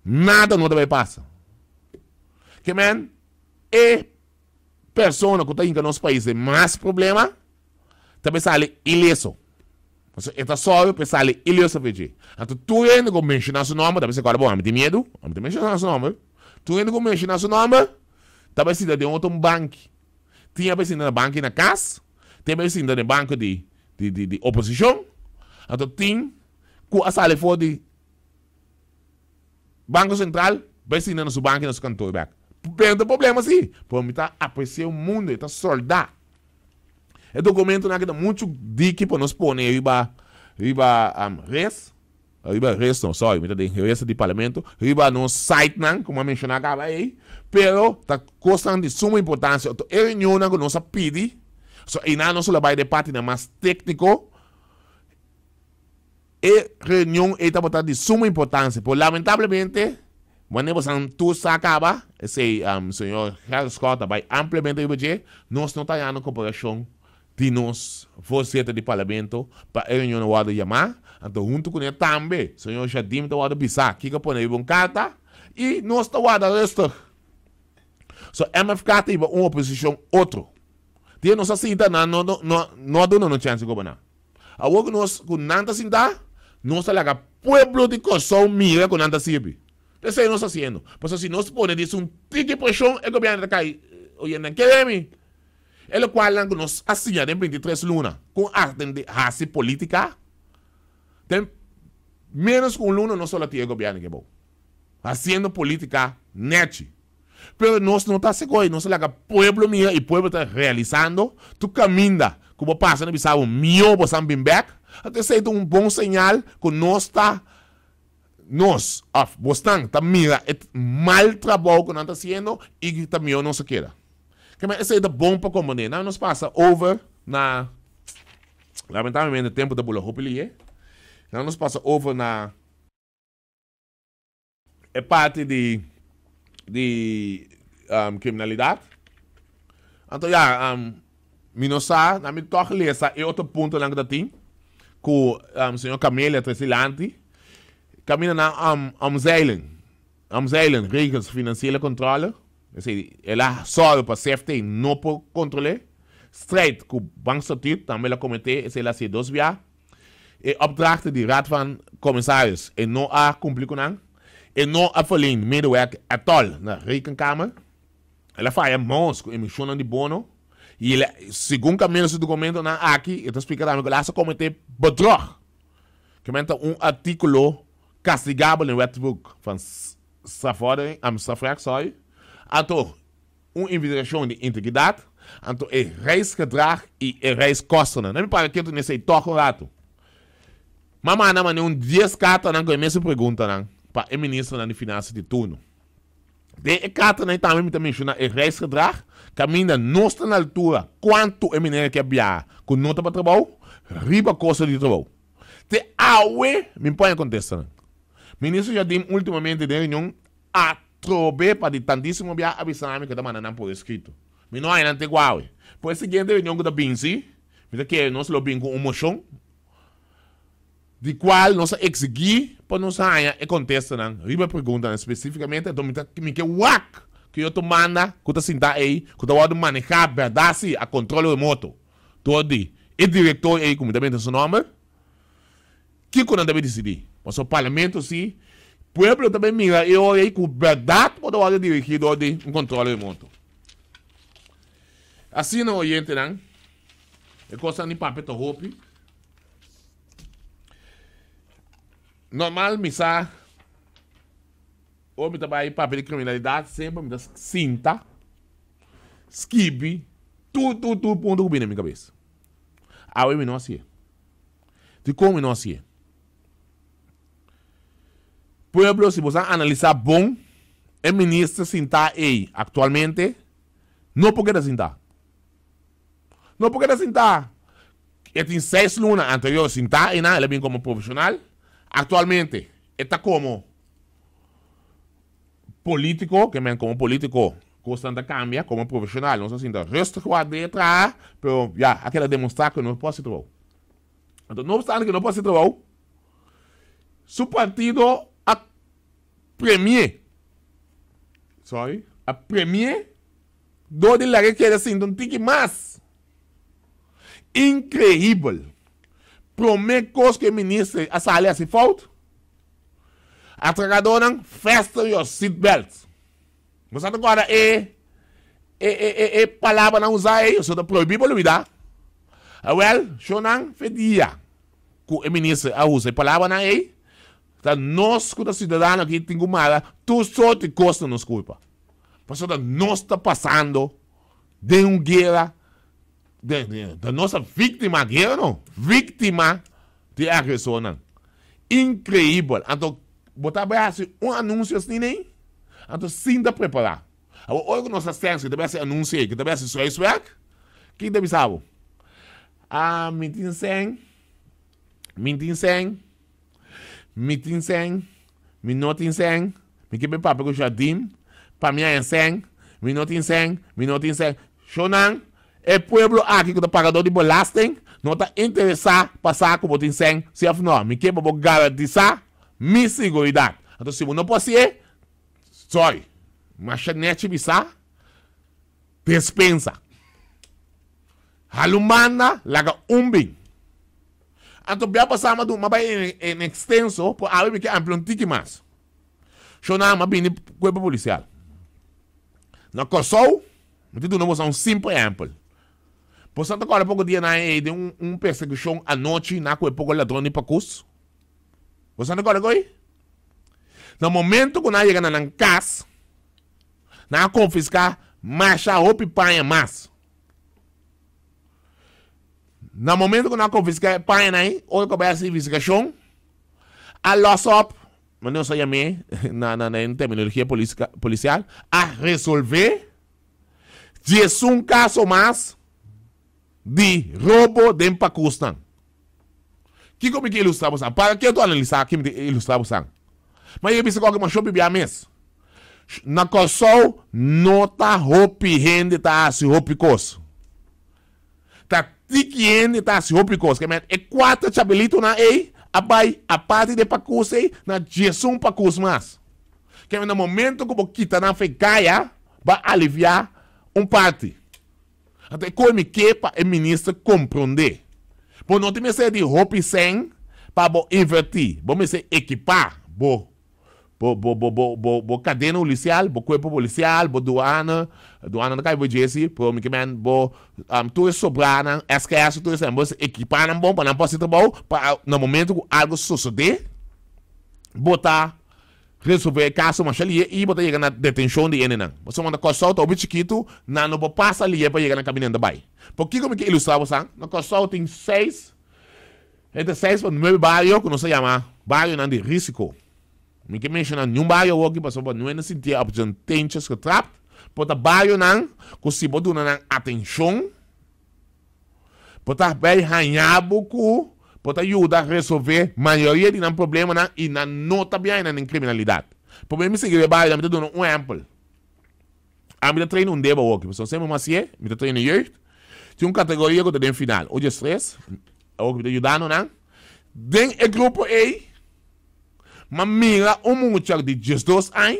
Nada no ta bai pasa. Ke men e persona ku ta hinka nos pais den mas problema ta bai sali ileso. Pasobra e ta sòru pa e sali ileso for dje. Anto tur hende ku menshoná su nòmber ta bai sekuarda, bon, ami tin miedu, ami ta menshoná su nòmber. Tur hende ku menshoná su nòmber ta bai sinta den otro banki. Tin a bai sinta na banki na kas, tin a bai sinta den banko di di oposishon. Anto tin ku a sali for di Banko Sentral bai sinta na su banki na su kantor bek. Pero ta problema si, pero mi ta apresia un mundo, e ta soldá. E dokumentonan aki ta muchu diki pa nos pone riba riba res, riba res no, sorry, mi ta den res di parlamento, riba nos sitenan ku mi a menshoná kaba ei, pero ta kosnan di suma importansia. Anto e reunionnan ku nos a pidi, so einan nos lo bai den partinan mas tékniko. E reunion ei tabata di suma importancia, pero lamentablemente, wanneer bosan tur sa caba, esei señor Gerrit Scott a bay ampliamente riba dje, nos no ta hañando cooperacion di nos voorzitter di parlamento pa e reunion a wordo yama, anto hunto cune tambe señor Jardim ta wordo bisa kico a pone riba un carta y nos ta warda rustig. So MFK ta hiba un oposicion otro. Dia nos a sinta nan no no a duna nos chance goberna. Awor ku nos ku nan ta sintá, nos ta laga pueblo di Kòrsou mira ku nan ta sirbi. Esei nos ta hasiendo. Pasobra si nos pone di un tiki preshon, e gobièrnu ta kai. Oye, nan kere mi. E lokualnan ku nos a siña den 23 luna kon atendé hasi polítika, den ménos ku un luna nos a lo tin e gobièrnu ke bou. Hasiendo polítika nèchi. Pero nos no ta hasi koe, nos ta laga pueblo mira i pueblo ta realisando tur kaminda ku bo pasa na bisa bo mihó bo san bin bèk. Anto esei ta un bon señal ku nos ta nos òf bosnan ta mira e mal trabou ku nan ta hasiendo i ta mihó nos a keda. Kema esei ta bon pa komprendé. Nan nos pasa over na lamentablemente tempu ta bula hopi lihe. Nan nos pasa over na. E parti di di kriminalidat. Anto ya, mi no sa, na mi tòg lesa e otro puntonan ku ta tin ku señor Camelia trese dilanti. Kaminda nan omzeilen, omzeilen regels financiële controle. Esei, el a sòru pa CFT no por kontrol'é. Strijd ku bankstatuut tambe el a kometé, esei el a hasié dos bia. E opdrachten di Raad van Commissaris e no a cumpli cu nan. E no a verleen medewerk at all na Rekenkamer. El a faya mos cu emisionnan di bono. Y el a, segun Camilo su documentonan aki, e ta splica tambe cu el hasta comete bedrog. Ke men ta un articulo castigabel den Wetboek van Strafvordering, Strafrecht, sorry. Anto, un investigashon di integridat, anto e reisgedrag i e reiskostennan. Nan mi para ketu nesei tòg un ratu. M'a manda manera un dies kartanan ku e mesun preguntanan pa e ministernan di finansa di turno. Den e kartanan ei tambe mi ta menshoná e reisgedrag, kaminda nos ta na altura kuantu e meneer ke a biaha ku no ta pa trabou, riba kosto di trabou. Te awe mi por haña kontestanan. Minister Jardim ultimamente den reunion a. Trobe pa di tantísimo bia a bisa mi ku ta manda nan por eskrito. Mi no haña nan te ku awe. Por e siguiente reunion ku ta bin si, mi ta kere nos lo bin ku un moshon di kual nos a eksigí pa nos haña e kontestanan riba e preguntanan spesífikamente. Anto mi ta mi ke wak ku e otro manda ku ta sintá ei ku ta wòrdu manehá bèrdat si a kontrol remoto dor di e direktor ei ku mi ta mete su nòmber. Kiko nan ta bay disidí? Pasobra parlamento si, pueblo ta bay mira e ora ei ku bèrdat bo ta wòrdu dirigí dor di un kòntròl remoto. Asina, oyentenan, e kosnan di papia ta hopi. Normal mi sa, ora mi ta bay papia di kriminalidat, semper mi ta sinta, skibi tur tur tur punto ku bini na mi kabes. Awe mi no hasié. Dikon mi no hasié? Pueblo, si boso a analisá bon, e minister sintá ei aktualmente no por keda sintá. No por keda sintá. E tin seis luna anterior sintá einan, el a bin komo profeshonal. Aktualmente e ta komo polítiko, ke men komo polítiko kosnan ta kambia, komo profeshonal nos a sinta rustig wak den e traha, pero ya, a keda demostrá ku e no por hasi trabou. Anto no obstante ku e no por hasi trabou, su partido a premi'é, sorry, a premi'é dor di laga e keda sinta un tiki mas. Inkreibel! Promé kos ku e minister a sali hasi fout, Atracadornan, fasten your seat belts. Bo sa ta guarda e e e e e palabranan usa ei, so ta prohibí pa lubidá. Awel, shownan fe dia ku e minister a usa e palabranan ei, ta nos ku ta siudadano aki tin ku mara tur sorti kos na nos kulpa. Pasobra nos ta pasando den un guera, den den nos ta víktima, guera no, víktima di e agresornan. Increibel. Anto bo ta bai haci un anuncio asina ei? Anto sin ta prepara. Awor ora cu nos ta sens cu ta bai haci anuncio ei, cu ta bai haci su huiswerk, kin ta bisa bo? Ah, mi tin sen, mi tin sen, mi tin sen, mi no tin sen, mi ke bai papia cu Jardim pa mi haña sen, mi no tin sen, mi no tin sen. Shownan, E pueblo aki ku ta pagadó di belasting no ta interesá pa sa ku bo tin sèn si òf nò. Mi ke pa bo garantisá mi siguridat. Anto si bo no por hasié, sorry, masha nèchi bisá, despensa. Hala un banda, laga un bin. Anto bia pasá m'a duna, m'a bai en ekstenso, por awe mi ke amplia un tiki mas. Shona, m'a bini kuerpo polisial. Na Kòrsou. Mi ta duna boso un simpel ehempel. Boso ta kòrda poko dianan ei den un un persekushon anochi na ku e poko ladron di pakus? Boso ta kòrda ku ei? Na momento ku nan a yega na nan kas, Nan a konfiská masha hopi paña mas. Na momento ku nan a konfiská e pañanan ei, ora ku a bai hasi investigashon, a lòs òp, manera nos a yam'é na na na terminologia polisial, a resolvé diesun kaso mas di robo den pakusnan. Kiko mi ke ilustrá bosan? Para ke tu analisá ki mi ta ilustrá bosan? Ma e bisa koke masho bibia mes. Na Kòrsou no ta hopi hende ta hasi hopi kos. Ta tiki hende ta hasi hopi kos. Ke men e kuater chabelitonan ei a bai aparte di e pakus ei na diesun pakus mas. Ke men na momento ku bo kita nan for e kaya bo a aliviá un parti. Anto e koe mi ke pa e minister komprondé. Bo no tin mester di hopi sèn pa bo invertí. Bo mester ekipá bo bo bo bo bo bo bo kadena hulisial, bo kuerpo polisial, bo duana, duana no kai bo dje si, pero mi ke men bo tur e sobranan, SKS tur esei, bo mester ekipá nan bon pa nan por hasi trabou pa na momento ku algu sosodé bo ta Resolvé e kaso masha lihe i bo ta yega na detenshon di hendenan. Pasobra na Kòrsou ta hopi chikitu, nan no por pasa lihe pa yega na kaminda nan ta bai. Por kiko mi ke ilustrá bosan? Na Kòrsou tin seis, entre seis pa nuebe bario ku nos ta yama barionan di rísiko. Mi ke menshoná niun bario awoki pasobra pa no hende sintié op z'n teentjes getrapt, por ta barionan ku si bo duna nan atenshon, Bo ta bay haña bo cu bo ta yuda resolve mayoria di nan problemanan y nan no ta biaña den criminalidad. Prome mi sigui riba mi ta duna un ehempel. Ami ta train un deba awoki, pasobra semper mi hacié, mi ta train e jeugd. Tin un categoria cu ta den final, ocho estrés, awoki mi ta yudando nan. Den e grupo ey, mi a mira un mucha di diesdos aña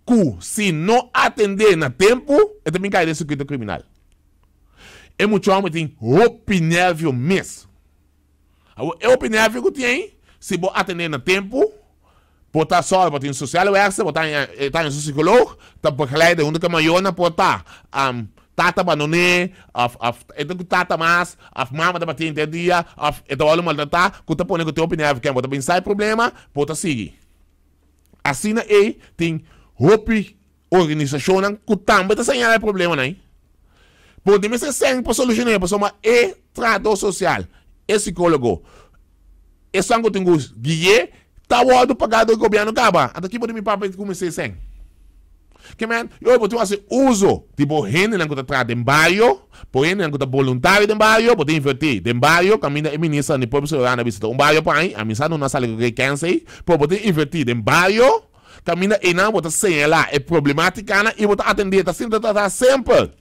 cu si no atende na tempo, e ta bin cay den circuito criminal. E mucha homber tin hopi nervio mes. Awor e hopi nervio ku tin ei, si bo atendé na tempu, bo ta sòru, bo tin sosial werkster, bo ta haña e ta haña su sikoloog, ta begeleide huntu ku e mayornan por ta tata bandoné òf òf e ta ku tata mas òf mama ta bati henter dia òf e ta wòrdu maltratá ku ta pone ku tin hopi nervio ken bo ta bin sa e problema, bo ta sigui. Asina ei tin hopi Organisashonnan ku tambe ta señalá e problemanan ei, por di mester sèn pa solushoná pasobra e trahadó sosial, e sikólogo, esun ku tin ku gui'é ta wòrdu pagá dor gobièrnu kaba. Anto ki bo di mi papia ku mester sèn? Ke men, yo bo tin ku hasi uso di bo hendenan ku ta traha den bario, bo hendenan ku ta boluntario den bario, bo ta invertí den bario kaminda e ministernan di Pueblo Soberano a bisita un bario pa aña, ami sa no nan sali ku e kèns ei, pero bo tin invertí den bario. Kaminda einan bo ta señalá e problemátikanan i bo ta atendé. Ta sinta ta ta simpel.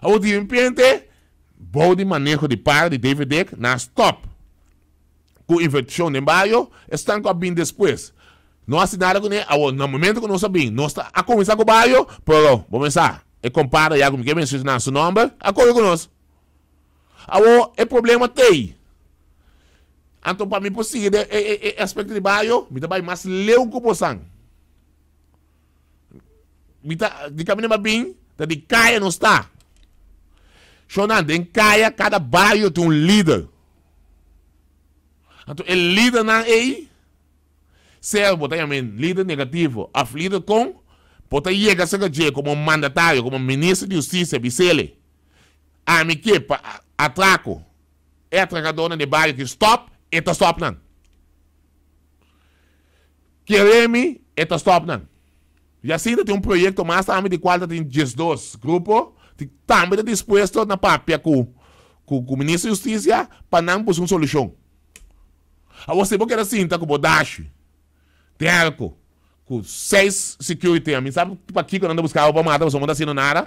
Awor di repente, bou di maneho di par di David Dick, nan a stòp ku invertishon den bario, esnan ku a bin despues no hasi nada kuné. Awor na momento ku nos a bin, nos ta a kuminsá ku bario, pero bo mester sa, e kompadre ya ku mi ke menshoná su nòmber, a kore ku nos. Awor e problema t'ei. Anto pa mi por sigui den e aspecto di bario, mi ta bai mas leu ku bosan. Mi ta, di kaminda mi a bin, ta di kaya nos ta. Shownan, den kaya kada bario tin un lider. Anto e lidernan ei, sea bo ta yam'é lider negativo òf lider kon, bo ta yega serka dje komo mandatario, komo minister di hustisia, bis'ele, Ami ke pa atrako e atrakadornan di bario ki stop, e ta stop nan. Kere mi, e ta stop nan. Y asina tin un proyecto mas tambe di cual ta tin 12 grupo di tambe ta dispuesto na papia cu cu Minister di Husticia pa nan busca un solucion. Awor si bo keda sinta cu bo dashi terco Ku seis security ami sa pakiko nan ta buska bo pa mata pasobra bo no ta haciendo nada.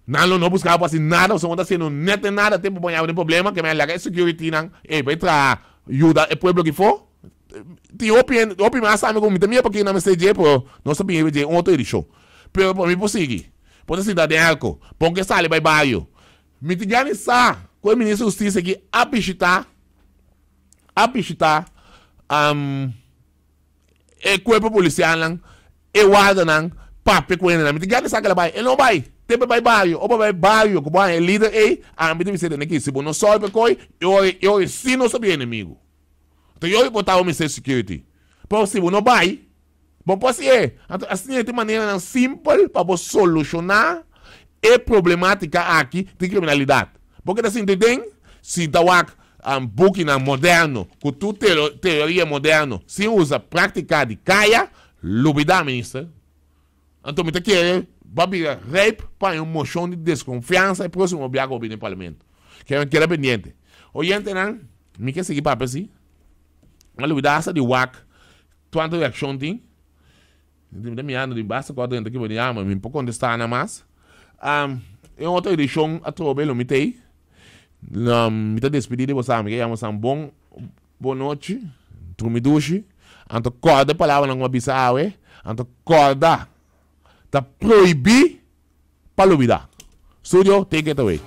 Nan lo no buska bo pa haci nada pasobra bo no ta haciendo net den nada te bo baña bo den problema ke men a laga e security nan ey bai traha yuda e pueblo aki fo. Tin hopi hende hopi mas tambe ku mi ta mira pakiko nan mester dje pero nos ta bini riba dje un otro edicion. Pero pa mi por sigui bo ta sinta den airco pon ke sali bai bario mi tin gana di sa ku e minister di husticia aki a bishita a bishita. E cuerpo policialnan, e wardanan, papia cu hendenan. Mi tin gana di sa cu el a bay. El no bay. Te pa bay bario. O pa bay bario cu bo haña e lider ey, ami ta bisa tene aki, si bo no solve coy, e ora e ora si nos ta bira enemigo. Anto yo riporta bo Minister Security. Pero si bo no bay, Bo por hasié. Anto asina e tin maneranan simpel pa bo solushoná e problemátika aki di kriminalidat. Bo keda sinti den si ta wak bukinan moderno ku tur teoria moderno sin usa práktika di kaya, lubidá minister. Anto mi ta kere bo a bira rijp pa un moshon di deskonfiansa e próksimo bia ku bo bini den parlamento. Keda keda pendiente. Oyentenan, mi ke sigui papia si. Mi a lubidá hasta di wak kuantu reakshon tin. Mi ta mirando di basta ku a drenta aki bo di ama, mi por kontestá nan mas. E otro edishon atrobe lo mi ta ei. Mi ta despedí di boso, mi ke yama boso bon bon nochi, drumi dushi. Anto kòrda e palabranan ku mi a bisa awe. Anto kòrda, ta prohibí pa lubidá. Studio, take it away.